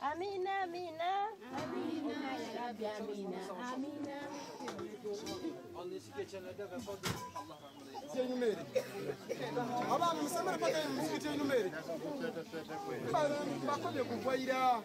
Amina, amina. Amina ya Rabbi, amina, amina. Annesi geçenlerde vefat etmiş. Allah rahmet eylesin. Numeri. Abaana musomere paka muzikiti enumeri. Bakomye kugwaira.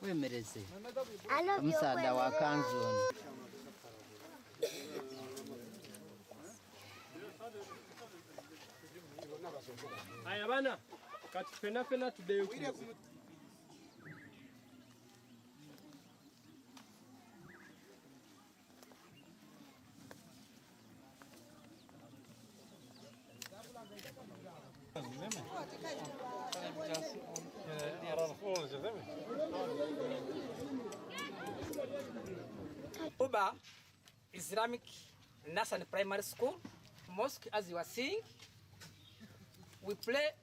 Wemereze omusaadha wa kanzu ono. Aya bana kati fena fena tuddeyo ku Aralıklı olacak değil mi? Uba Islamic Nursery Primary School Mosque, as you are seeing, we play.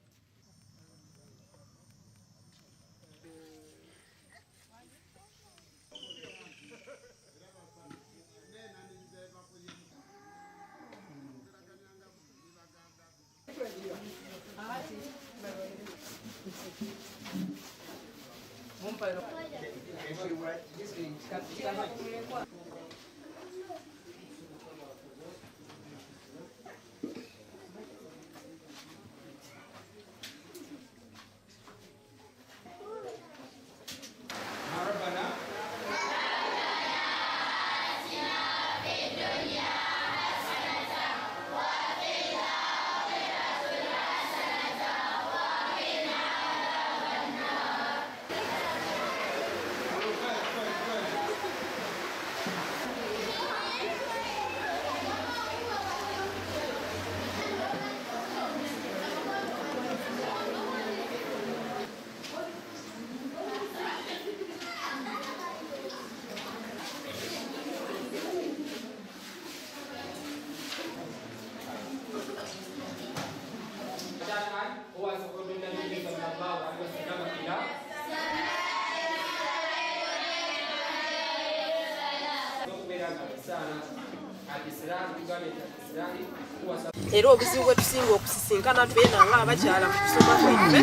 Era obuzibu bwe tusinga okusisinkana tweena ng'abakyala mu kusoma kwaife,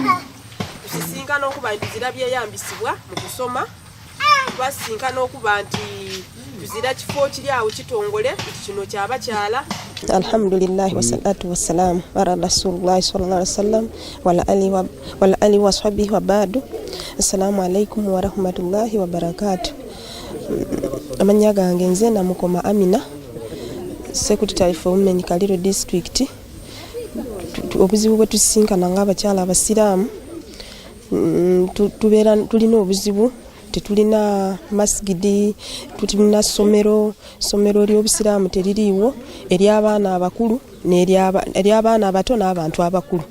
tusisinkana okuba nti tuzira byeyambisibwa mu kusoma, twasisinkana okuba nti tuzira kifo kiri awo kitongole nti kino kyabakyala. Alhamdulillah wassalatu wassalamu ala rasulillahi sallallahu alaihi wasallam wa ala alihi wa sahbihi wa ba'du. Assalamu alaikum wa rahmatullahi wa barakatuh. Amannya gange nze Namukoma Amina, Secretary for Women Kaliro District. Obuzibu bwe tusisinkana ng'abakyala abasiraamu, tubeera tulina obuzibu, tetulina masgidi, tulina ssomero, ssomero ly'obusiraamu teririiwo, ery'abaana abakulu ery'abaana abato n'abantu abakulu.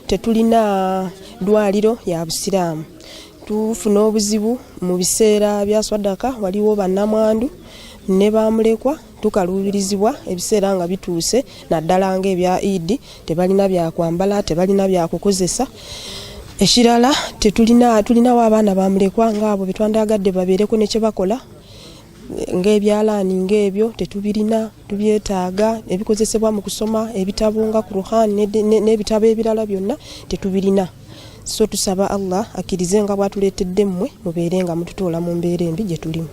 Tetulina ddwaliro ya busiraamu. Tufuna obuzibu mu biseera bya swadaka, waliwo bannamwandu ne bamulekwa, tukaluubirizibwa ebiseera nga bituuse, naddala ng'ebya Eid, tebalina byakwambala, tebalina byakukozesa. Ekirala tulinawo abaana bamulekwa ng'abo be twandyagadde babeereko ne kye bakola, ng'ebyalaani ng'ebyo tetubirina, tubyetaaga, ebikozesebwa mu kusoma, ebitabo nga Quran n'ebitabo ebirala byonna tetubirina. So tusaba Allah akkirize nga bw'atuleetedde mmwe mubeere nga mututoola mu mbeera embi gye tulimu.